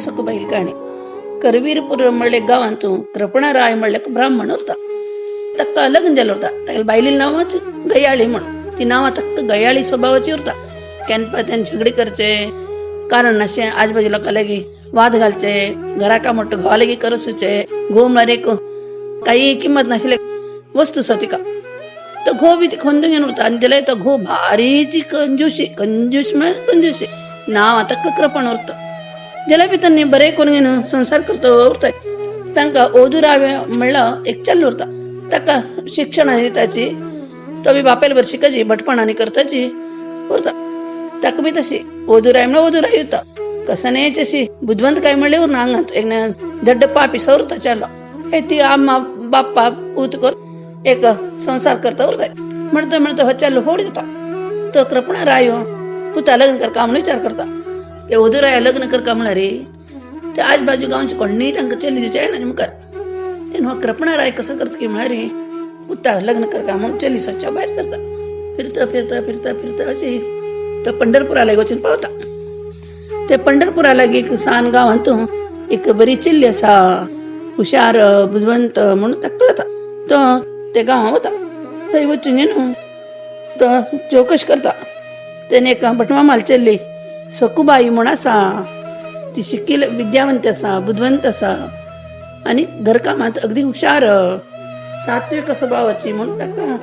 सकुबाईल काणी करवीरपूर म्हणले गांवांतू कृपणराय म्हणले ब्राह्मण उरता. ताका लग्न जालें उरता. तागेले बायलेली नांवच गयाळी म्हण. ती नांवां ताका गयाळी स्वभावाची उरता. केन्ना तेन झगडी करचे कारण नाशें आजबाजू लोकां लागीं वाद घालचे, घरा काम मोठो घोवा लागीं करसूचे. घोव म्हळ्यार एक काही किंमत नाशिल्ले वस्तू सा तिका. तो घोव बी ती खंदून घेवन उरता आनी जाल्यार तो घोव भारीची कंजूशी, कंजूस म्हळ्यार कंजूशी. नांव ताका कृपण उरता. जाल्यार बी तांणी बरें करून घेवन संवसार करता उरताय. तांकां ओदुरावे म्हणल्यार एक चल उरता. ताका शिक्षण दिताची, तो बी बापायले बरें शिकाची, भटपणांनी करताची उरता. ताका बी तशी ओदुराय म्हणल्यार ओदुराय उरता. कसनेच अशी बुदवंत काय म्हणलें उरना आंगांत. एक धड्ड पापी सो उरता चलो. हे ती आम्मा बाप्पा पूत कर एक संवसार करता उरताय. म्हणता म्हणता हो चलो होड जाता. तो कृपणा रायो पुता लग्न करका म्हणून विचार करता. ते ओदुराय लग्न करका म्हळ्यार रे ते आजबाजू गांवचे कोणूय तांकां चली दिवचे ना मुखार. तेन्ना हो कृपणा राय कसो करता की म्हळ्यार रे पुता लग्न करका म्हणून चली सच्या भायर सरता. फिरता फिरता फिरता फिरता अशी तो पंढरपुरा लागीं वचून पावता. ते पंढरपुरा लागीं एक सान गांवांत एक बरी चेल्ली आसा, हुशार बुदवंत म्हणून ताका कळता. तो ते गांवां वता. थंय वचून न्हू तो चवकश करता. तेणे एका भटमामाल चेल्ली सकुबाई म्हूण आसा, ती शिकिल्ली विद्यावंत आसा, बुदवंत आसा आनी घरकामांत अगदी हुशार, सात्विक स्वभावाची म्हूण ताका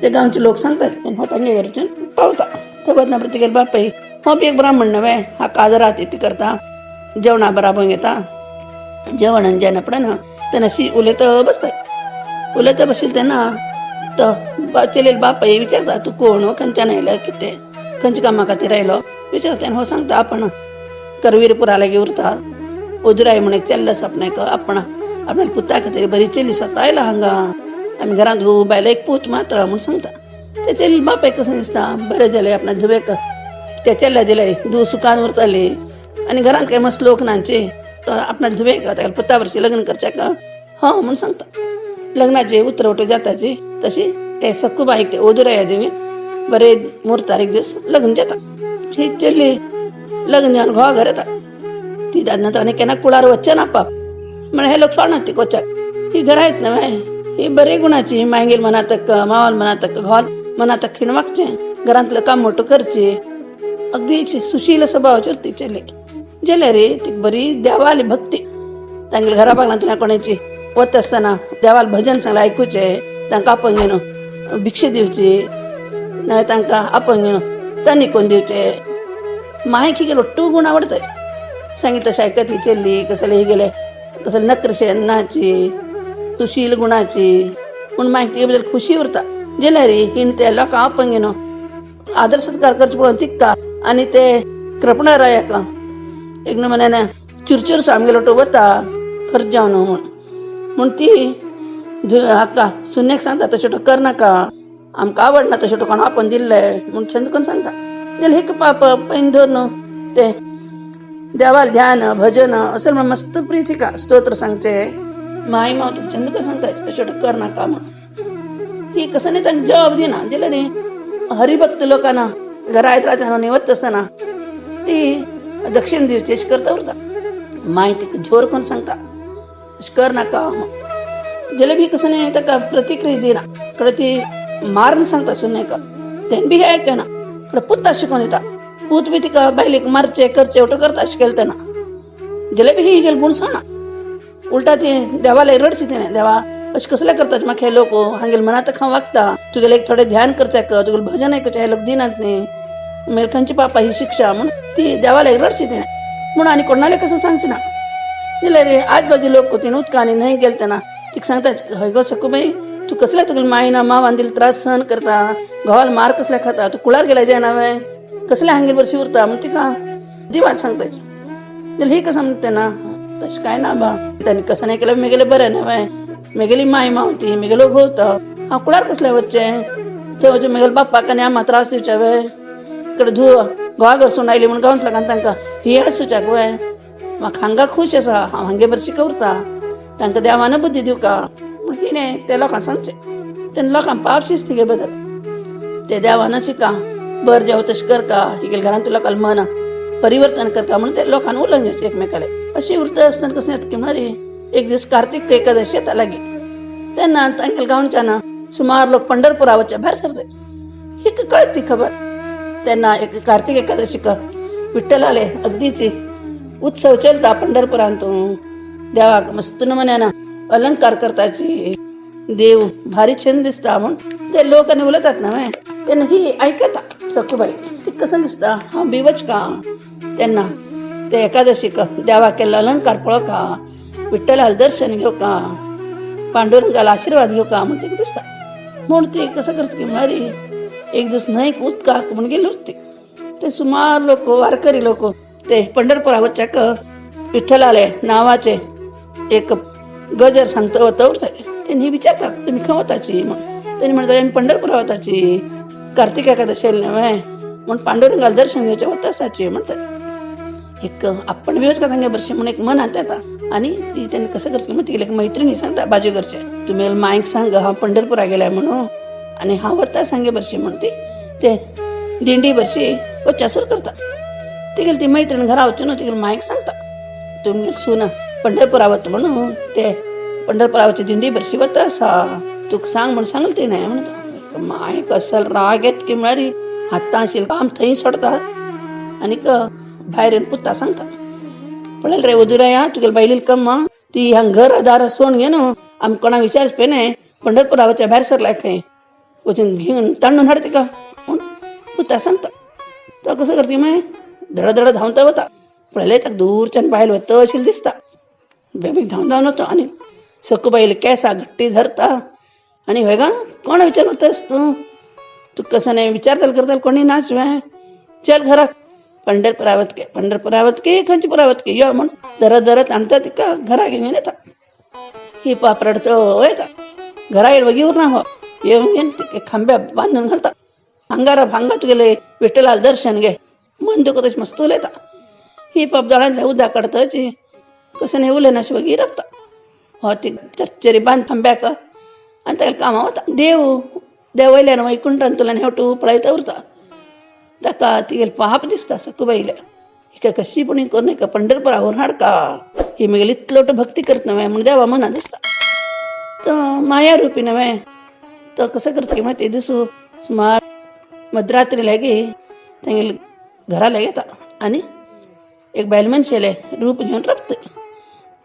ते गांवचे लोक सांगतात. तेन्ना हो तांगे घरच्यान पावता. थंय वतना तिगेले बापाय हो बी एक ब्राह्मण न्हय, हा काजरात ती करता, जेवणा बराबर घेता. जेवण आनी जेवणा पडना तेन्ना अशी उलयता बसता. उलयता बशिल्ले तेन्ना तो चलयेलो बापाय विचारता, तूं कोण, खंयच्यान आयलो, कितें, खंयच्या कामा खातीर आयलो विचारता. आनी हो सांगता आपण करवीरपुरा लागीं उरता, ओदुराय म्हूण एक चेल्लो आसा आपणाक, आपण आपणाल्या पुता खातीर बरी चेली स्वता आयला हांगा, आमी घरांत घोव बायल एक पूत मात्र म्हूण सांगता. ते चेली बापायक कशें दिसता बरें जालें आपणा धुवेक त्या चेल्या दिले, धूव सुखान उरताली आनी घरांत काय मस्त लोक नाचे, तो आपणा धुवेक तागेल्या पुता भरशी लग्न करच्याक ह म्हूण सांगता. लग्नाची उतरवट जाताची तशी ते सकुबाईक ते ओदुराया दिवी बरे मुहूर्तार एक दीस लग्न जाता. ही चेल्ली लग्न जावन घोवा घर येता. ती नंतर आनी केन्ना कुळार वचचें ना पाप म्हळ्यार हे लोक सोडनात ती वचच्याक. ही घरा येत न्हय, ही बरे गुणाची, मागीर मनातक मावान मनातक घोवाल मनातक खिण वागचें, घरांतलें काम मोठो करची, अगदी सुशील स्वभावाची ती चेल्ली. जाल्यार रे ती बरी देवाली भक्ती. तांगेल्या घरा बागलांतल्यान कोणाची वत आसतना देवाल भजन सांगलें आयकुचें, तांकां आपोवन घेवन भिक्षा दिवची, नाल्यार तांकां आपोवन घेवन तांणी कोण दिवचे. मायक ही गेलो टू गुण आवडताय. सांगितलं आयकत ही चेल्ली कसले ही गेले कसले नक्रशे नाची सुशील गुणाची म्हूण मायक तिगे बद्दल खुशी उरता. जाल्यार हिण ते लोकांक आपोवन घेवन आदर सत्कार करचे पळोवन तिका आनी ते कृपणारायाक एक नमुन्यान चुरचूर आमगेलो तो वता खर्च जावन म्हूण म्हूण ती हाका सुनेक सांगता तशें तो कर नाका, आमकां आवडना तशें तो कोण आपोवन दिल्लें म्हूण छंद करून सांगता. जाल्यार हेक पाप पैन धरून ते देवाल ध्यान भजन असं म्हण मस्त प्रीती का स्तोत्र सांगचे, माय माव तुका छंद करून सांगता अशें तो कर नाका म्हूण. ही कसं नाही तांकां जबाब दिना. जाल्यार न्ही हरिभक्त लोकांना घरा आयत राजान वता आसतना ती दक्षिण दिवची अशें करता उरता. माय तिका जोर करून सांगता अशें कर नाका म्हूण. जाल्यार बी कसं न्ही ताका प्रतिक्रिया दिना. कडे ती मारून सांगता सुनेक, तें बी हें आयकना. कडे पुता शिकोवन दिता. पूत बी तिका बायलेक मारचे करचे वटो करता अशें केलें तेन्ना. जाल्यार बी ही गेली गुण सोडना. उलटा ती देवाले रडची तिणें, देवा अशें कसलें करता म्हाका हे लोक, हांगेले मनांत हांव वागता, तुगेलें एक थोडें ध्यान करच्याक, तुगेलें भजन आयकुचें हे लोक दिनात न्ही, मागीर खंयची पापा ही शिक्षा म्हूण ती देवाले रडची तिणें. म्हूण आनी कोणाले कसं सांगची ना. जाल्यार रे आजबाजू लोक तिणें उदकांनी न्हंय गेले तेन्ना तिका सांगता, हय गो सकुबाई, तूं कसले तुगेले मायना मावान दिले त्रास सहन करता, घोवाल मार कसले खाता, तूं कुळार गेल्या जायना वे, कसले हांगेर बरशी उरता म्हूण तिका जिवात सांगता. जाल्यार ही कसं म्हणटा तेन्ना तशें कांय ना बा, तांणी कसं नाही केलं मेगेलें बरें न्हय, मेगेली माय माव ती, मेगेलो घोव तो, हांव कुळार कसलें वचचें, थंय वचून मेगेले बाप्पाक आनी आमा त्रास दिवचे वे, इकडे धुव घोवा घर सोडून आयली म्हूण गांवांत लोकांक तांकां ही आसूच्याक वे. म्हाका हांगा खूश आसा, हांव हांगे बरशी कवरता, तांकां देवान बुद्धी दिवका म्हूण हिणें ते लोकांक सांगचें. तेन्ना लोकांक पापशीच तिगे बदल ते देवान शिका बर देव तशें करका, हिगेल्या घरांत लोकांक मन परिवर्तन करता म्हणून ते लोकांक उलोवन घेवचें एकमेकाले. अशी उरता आसतना कसं येता की मारी एक दीस कार्तीक एकादशी येता लागीं, तेन्ना तांगेल्या गांवच्यान सुमार लोक पंढरपुरा वचच्या भायर सरतात. ही कळत ती खबर. तेन्ना एक कार्तीक एकादशीक विठ्ठलाले अगदीची उत्सव चलता पंढरपुरांत, देवाक मस्त नमुन्यान अलंकार करताची, देव भारी छंद दिसता म्हूण ते लोक आनी उलयतात ना तेन्ना ही आयकता सखूबाई. ती कसं दिसता हांव बिवच का. तेन्ना ते एकादशीक देवाक केल्लो अलंकार पळोवका, विठ्ठलाला दर्शन घेवका, पांडुरंगाला आशीर्वाद घेवका म्हूण तिका दिसता. म्हूण ती कसं करता की मारी एक दीस न्हंयक उदकाक म्हूण गेली उरती. ते सुमार लोक वारकरी लोक ते पंढरपुरा वचच्याक विठ्ठलाले नावाचे एक गजर सांगता वता उरताले. तेन्ना विचारतात तुमी खंय वताची म्हूण. तेणी म्हणटा आमी पंढरपुरा वताची, कार्तीक एकादशी न्हय म्हूण पांडुरंगाला दर्शन घेवचें वता आसाची म्हणटात. एक आपण बी वचका तांगे बरशें म्हूण एक मनांत येता. आनी ती तेन्ना कसं करतली म्हण तिगेली एक मैत्रिणी सांगता बाजू घरचे, तुमी मायक सांग हांव पंढरपुरा गेल्या म्हणून आनी हांव वता सांगे बरशी म्हूण. ती ते दिंडी बरशी वच्यासूर करता. तिगेली ती मैत्रीण घरा वचून न्हू तिगेली मायक सांगता तुमगेली सून पंढरपुरा वता म्हणून, ते पंढरपुरा दिंडी बरशी वता आसा, तुका सांग म्हूण सांगलें तिणें म्हणटा. मायक असल राग येत की म्हळ्यार हातां आशिल्लें काम थंय सोडता आनीक भायर येवन पुता सांगता, पळयल रे वधुराया तुगेली बायलेली कम्मा ती हांग घर दार सोडून घे न्हू, आमी कोणाक विचारच पळय न्हय पंढरपुरा वचच्या भायर सरलाय खंय, वचून घेवन तांडून हाड तिका म्हूण पुता सांगता. तो कसं करता मागीर धडधड धांवता वता. पळयलें ताका दूरच्यान बायल वता अशें दिसता. बेगीन धांवन धांवन वता आनी सखूबाईले केंसा घट्टी धरता आनी हय गा कोणा विचार वतास तूं, तूं कसं नाही विचारताल करताल कोणी नाच वे, चल घराक पंढरपुरावत के पंढरपुरावत के खंयचे पुरावत के यो म्हूण धरत धरत आणता तिका घरा घेवन येता. ही पाप रडतो येता घरा येयल वगी उरना हो, येवन घेवन तिका खांब्या बांदून घालता. हांगार हांगा तुगेले विठ्ठलाला दर्शन घे मन दुखत तशें मस्त उलयता. ही पाप दोळ्यांतल्या उदक काडताची कसं नाही उलयना अशें वगी रावता. हो ती चरचरी बांद खांब्याक आनी तागेल्या कामां वता. देव देव वयल्यान वैकुंठान तुला हेवटू पळयता उरता. ताका तिगेले पाप दिसता सखूबाईले, हिका कशी पुणी करून हिका पंढरपुरा व्हरून हाडका, ही म्हगेली इतलो भक्ती करत न्हय म्हूण देवा मना दिसता. तो माया रुपी न्हय तो कसं करता की मागीर ते दिसू सुमार मध्यरात्री लागी तांगेले घरा लागी येता आनी एक बायल मनशेलें रूप घेवन राबता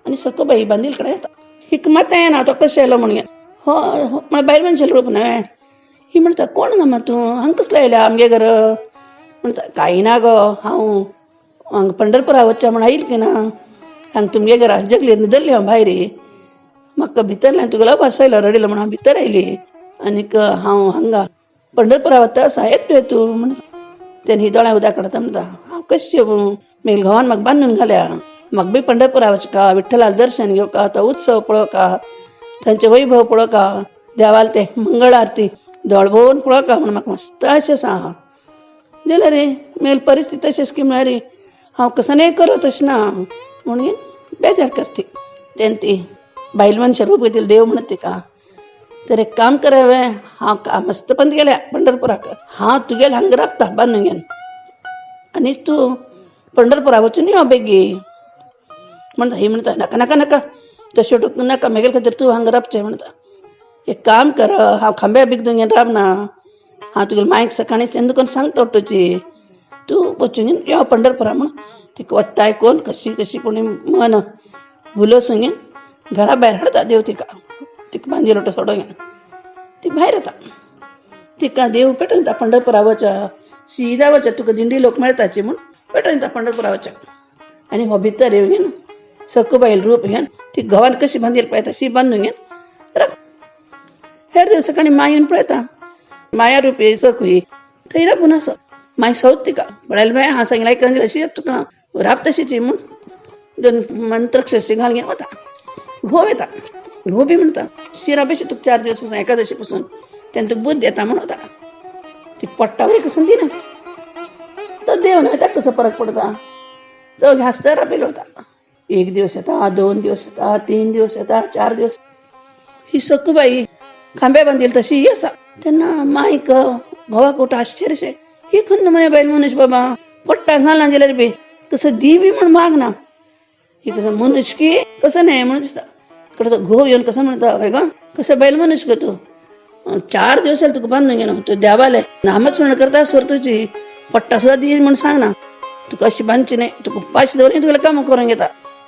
आनी सखूबाई बांदील कडेन येता. हिका मात येना तो कशें येयलो म्हणून हो म्हळ्यार बायल मनशेलें रूप न्हय. ही म्हणटा कोण गा मा तूं हांगा कसलो येयल्या आमगे घर, म्हणटा कांय ना गो हांव हांगा पंढरपुरा वचचें म्हूण आयिल्लें की ना, हांगा तुमगे घरा जगलीर न्हिदल्ली हांव भायर, म्हाका भितरल्यान तुगेलो वास आयलो रडिल्लो म्हूण हांव भितर आयली आनीक हांव हांगा पंढरपुरा वता आसा येत पळय तूं म्हणटा. तेन्ना ही दोळ्यां उदक काडटा म्हणटा हांव कशें येवं, म्हगेल्या घोवान म्हाका बांदून घाल्या, म्हाका बी पंढरपुरा वचका, विठ्ठलाक दर्शन घेवका, तो उत्सव पळोवका, थंयचें वैभव पळोवका, देवाल ते मंगळ आरती दोळ भोवन पळोवका म्हूण म्हाका मस्त अशें आसा. जाल्यार रे म्हगेली परिस्थिती तशी आसा की म्हळ्यार हांव कसं नाही करूं तशें ना म्हणून बेजार करती. तेन्ना ती बायल मनशा रूप घेतिल्लें देव म्हणत तिका, तर एक काम कर हांवें हांव मस्त पंत गेल्या पंढरपुराक, हांव तुगेलें हांगा राबता बांदून घेवन आनी तूं पंढरपुरा वचून यो बेगी म्हणटा. ही म्हणटा नाका नाका नाका तशें तुका नाका, म्हगेले खातीर तूं हांगा राबचें म्हणटा. एक काम कर हांव खांब्या बिगदून घेवन राबना, हांव तुगेले मायक सकाळींच तेन्ना तुका सांगता तुजी, तूं वचून यो पंढरपुरा म्हूण. तिका वत्ता आयकून कशी कशी कोणी मन भुलोसून घेवन घरा भायर हाडटा देव तिका, तिका बांदिलो तो सोडून घेवन ती भायर येता. तिका देव पेटोवन दिता पंढरपुरा वच, सीधा वच, तुका दिंडी लोक मेळटाची म्हूण पेटोवन दिता पंढरपुरा वच. आनी हो भितर येवन घेवन सखूबाईल रूप घेवन ती घोवान कशी बांदिल्ली पळय तशी बांदून घेवन राव. हेर दिवस सकाळी माय येवन पळयता, माया रुपी सखू थंय राबून आसा. माय सोद तिका पळयलें बाय हांव सांगलें आयकना अशी तुका राब तशीची म्हूण दोन मंत्रक्षशी घाल घेवन वता. घोव येता, घोव बी म्हणटा शिरा बेशी तुका 4 दिवस पासून एकादशी पासून तेन्ना तुका बुद्ध येता म्हूण वता. ती पडटा वयर कसो दिना तो देव न्हय ताका कसो फरक पडटा, तो घासता राबिल्लो उरता. एक दिवस येता, 2 दिवस येता, 3 दिवस येता, 4 दिवस. ही सखूबाई खांब्या बांधील तशी ही असा. तेन्ना मायक घोवाक उठा आश्चर्य, ही खंय म्हणे बायल मनीस बाबा पोट्टाक घालना जाल्यार बी कसं दी बी म्हण माग ना, ही कसं मनुष्य की कसं नाही म्हणून दिसता. कडे तो घोव येऊन कसं म्हणता, हय गा कसं बैल मनुष्य ग तू, 4 दिवस झाले तुका बांधून गेलो, तू देवाले नामस्मरण करता स्वर तुझी पट्टा सुद्धा दी म्हणून सांग ना, तुका अशी बांदची नाही, तुका उपाशी दवरून तुला काम करून घेता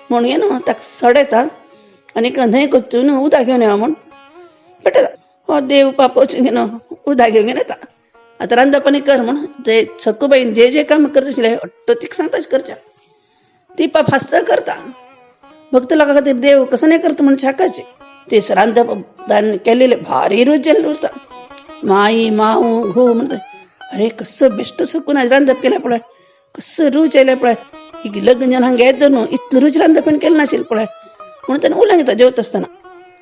म्हणून ये न्हू ताका सड येता आनी न्हंय वचून उदक घेवन येवा म्हूण पेटयता. हो देव पाप वचून घेवन उदक घेवन घेवन येता. आतां रांदपाणी कर म्हूण ते सखूबाईन जे जे काम करता आशिल्लें अट्ट तिका सांगता तशें करचें. ती पाप हासता करता. भक्त लोकां खातीर देव कसं नाही करता म्हूण शाकाची ते रांदप दान केलेले भारी रूच जाल्लें उरता. माई माऊ घोव म्हणटा, अरे कसं बेश्ट सकून आज रांदप केलें पळय, कसं रूच येयलें पळय, ही लग्न जावन हांगा येता न्हू इतलें रूच रांदप केलें नाशिल्लें पळय म्हणून ताणें उलोवंक येता जेवता आसतना.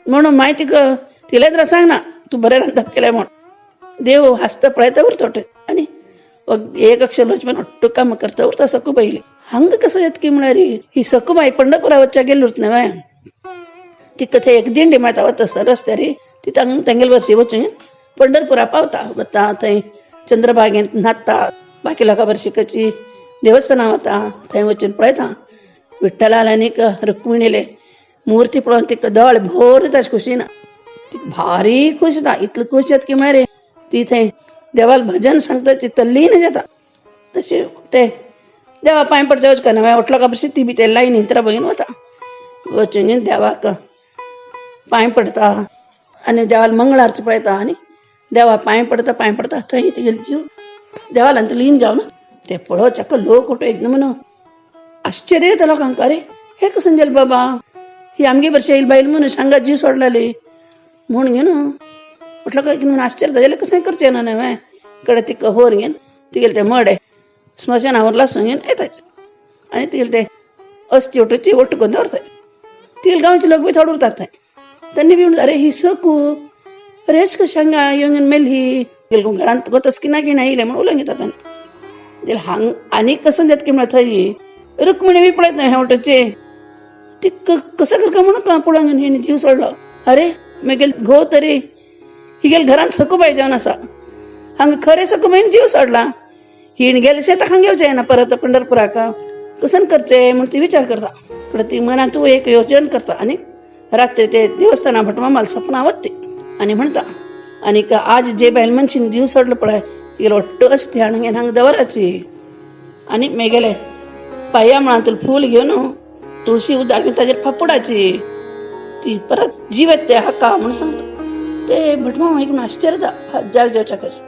म्हणून माय तिका तिला तर सांग ना तूं बरें रांदप केलें म्हूण. देव हांसता पळयता उरता आनी एक अक्षर लक्ष्मण हट्टू काम करता उरता सखूबाईले. हांगा कसं येत की म्हळ्यार ही सखूबाई पंढरपुरा वचच्या गेली उरता न्हय, तिका थंय एक दिंडी मेळटा वता आसतना रस्त्यार, ती तांगेले वर्सी वचून पंढरपुरा पावता. वता थंय चंद्रभागेंत न्हाता, बाकी लोकां भरशी कशी देवस्थानां वता, थंय वचून पळयता विठ्ठलाले आनीक रुक्मिणीले मूर्ती पळोवन तिका दोळे भोर येता खुशीन. ती भारी खुश जाता, इतली खुश जाता की म्हळ्यार ती थंय देवाल भजन सांगता ती तल्लीन जाता. तशें ते देवा पांय पडचे वच कना मागीर उठलो का ती बी ते लायनी तर बगीन वता, वचून देवाक पांय पडता आनी देवाल मंगळ आरती पळयता आनी देवा पांय पडता पांय पडता थंय तिगेलो जीव देवालान लीन जावन ते पळोवच्याक लोक उठो एकदम न्हू आश्चर्य येता लोकांक, अरे हे कसं जालें बाबा, ही आमगे भरशे येयल बायल मनीस हांगा जीव सोडलेली म्हूण घेवन म्हटलं काय म्हणून आश्चर्य जालें कसं करचें ना न्हय. कडे तिका होर घेवन तिगेलें तें मडें स्मशानावर लासून घेवन येता आनी तिगेलें तें अस्थी वटूची वट्ट करून दवरताय. तिगेले गांवचे लोक बी थोडे उरतात थंय, त्यांनी बी म्हणलें अरे ही सकू, अरे अशें कशें हांगा येवन मेली ही, घरांत वतस की ना की ना येयलें म्हूण उलोवंक येता तांणी. जाल्यार हांग आनी कसं जाता की म्हळ्यार थंय रुक्मिणी बी पळयत न्हय हेवटेचे, ती कसं करता म्हणून पळोवंक हिणें जीव सोडलो. अरे मागीर घोव तरी हिगेले घरांत सखूबाई जावन आसा, हांगा खरें सखूबाईन जीव सोडला, हिणें गेले शेताक हांगा येवचें ना परत पंढरपुराक, कसं करचें म्हूण ती विचार करता. फुडें ती मनांत एक योजन करता आनी रात्री ते देवस्थाना भटमामाल सपना वता आनी म्हणटा आनी आज जे बायल मनशीन जीव सोडलो पळय तिगेलो वट्ट अस्थी हाडून हांगा दवराची आनी मेगेले पांया मुळांतूल फूल घेवन तुळशी उदक घेवन ताजेर फाफुडाची, ती परत जीव येता ते हाका म्हणून सांगता. ते भटमामा ऐकून आश्चर्य जाता, जाग जेवच्या कशें,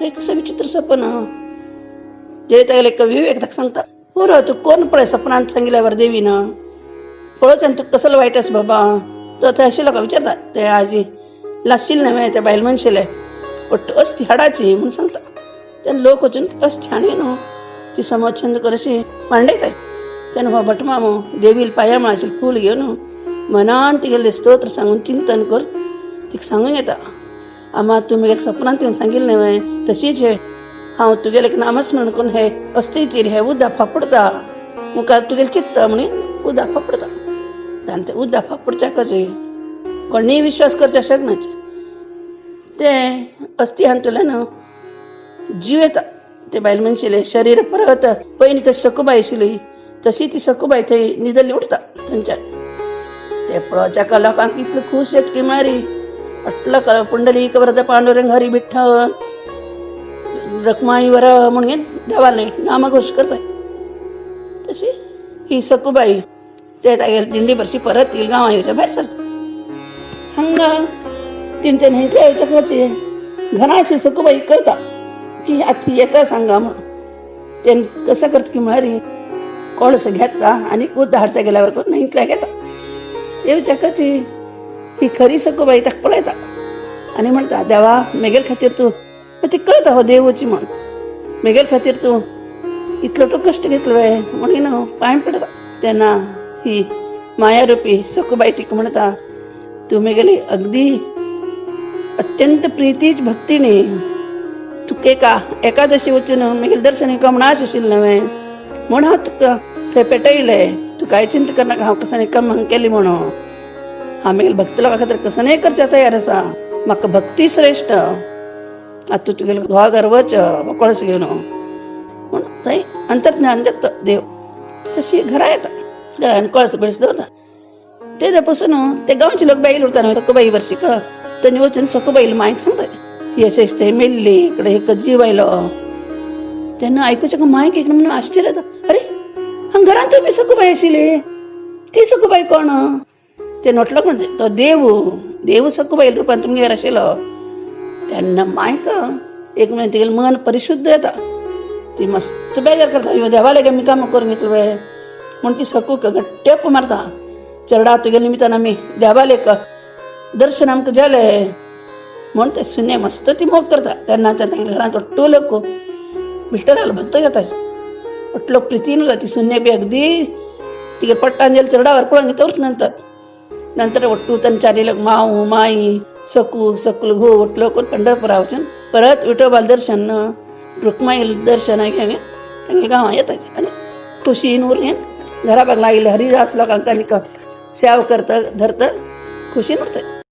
हे कसं विचित्र सपन. जे तागेले विवेक ताका सांगता, पुरो तूं कोण पळय सपनान सांगिल्यावर देवीन पळोवचें तूं कसलो वायट आसा बाबा. तो थंय अशें लोकां विचारता, ते आजी लाशिल्लें न्हय त्या बायल मनशेले वट्ट अस्थी हाडाची म्हणून सांगता. तेन्ना लोक वचून अस्थी हाणी न्हू ती समच्छंद कर अशी मांडयता. तेन्ना हो भटमामो देवील पांया मुळाचें फूल घेवन मनान तिगेलें स्तोत्र सांगून चिंतन कर तिका सांगून येता, आमा तूं म्हगेल्या सपनांत तुवें सांगिल्लें न्हय तशीच हे हांव तुगेलें नामस्मरण करून हे अस्थीचेर हे उदक फाफुडता, मुखार तुगेलें चित्त म्हणून उदक फाफुडता. आनी तें उदक फाफुडच्याक कशें कोणीय विश्वास करच्या शकना, ते अस्थी हातूंतल्यान जीव येता ते बायल मनशेलें शरीर परत पयलीं कशी सखूबाई आशिल्ली तशी ती सखूबाई थंय न्हिदल्ली उठता थंयच्यान. ते पळोवच्याक लोकांक इतलें खूश येता की म्हळ्यार अटलं पुंडलीक वरद पांडुरंग हरी विठ्ठल रखमाई वर म्हणून देवाले नामघोष करता. तशी ही सखूबाई ते तागेले दिंडी भरशी परत येईल गांवां येवच्या भायर सरता. हांगा तीन ते न्हंयतल्या येवच्या कचे घरा अशी सखूबाई करता की आतां येता सांगा म्हणून. तेन्ना कसं करता की म्हळ्यार कोळसो घेता आनी उदक हाडच्या गेल्यावर न्हंयतल्या घेता येवच्या कची ही खरी सखूबाई ताका पळयता आनी म्हणटा, देवा मेगेल खातीर तूं, ती कळटा हो देवची म्हण, मेगेल खातीर तूं इतलो तूं कश्ट घेतलो म्हणून पांय पडटा. तेन्ना ही मायारूपी सखूबाई तिका म्हणटा, तूं मेगेली अगदी अत्यंत प्रितीच भक्तीने तुका एका एकादशी वचून मेगेलें दर्शन घेवंक म्हण आश आशिल्लें न्हय म्हूण हांव तुका थंय पेटयलें. तूं काय चिंता करनाका, हांव कसं कम हांग केली म्हणून. हांव म्हगेले भक्त लोकां खातीर कसं नाही करच्या तयार आसा. म्हाका भक्ती श्रेश्ठ. आतां तूं तुगेले घोवा घर वच कळस घेवन म्हूण थंय अंतर्ज्ञान जगता देव. तशी घरा येता घरान कळस बिळस दवरता. तेज्या पासून ते गांवचे लोक बायल उरता न्हय सकुबाई वर्षीक तेणी वचून सकुबाईल मायक सांगता ही अशें अशें थंय मेल्ली इकडे एक जीव आयलो. तेन्ना आयकुचें का मायक एक म्हणून आश्चर्य येता, अरे हांगा घरांत बी सकुबाई आशिल्ली, ती सकुबाई कोण? ते नोटलो म्हणजे तो देव, देव सकुबाई रुपान तुमगेर आशिल्लो. तेन्ना मायक एक म्हणजे तिगेलें मन परिशुद्ध येता. ती मस्त बेजार करता, ह्यो देवाले गे आमी कामां करून घेतली वे म्हूण ती सकूक टेप मारता. चेरडा तुगेले निमित्तान आमी देवालेक दर्शन आमकां जालें म्हूण ते सुने मस्त ती मोग करता. तेन्नाच्यान तेंगे घरांत ಒಟ್ಟು लोक विठ्ठलाला भक्त जाता, ಒಟ್ಟು लोक प्रितीन उरता. ती सुने बी अगदी तिगे पट्टांजल चेरडावर पळोवन घेता उरता. नंतर नंतर ಒಟ್ಟು तांच्यानी लोक माऊ माई सकू सकल घोव ಒಟ್ಟು लोक पंढरपुरा वचून परत विठोबाल दर्शन रुक्माईल दर्शन घेवन तेंगे गांवां येता आनी खोशयेन उरून घरा बाग लागिल्ले हरिदास लोकांक आनी सेवा करता धरता खोशयेन उरता.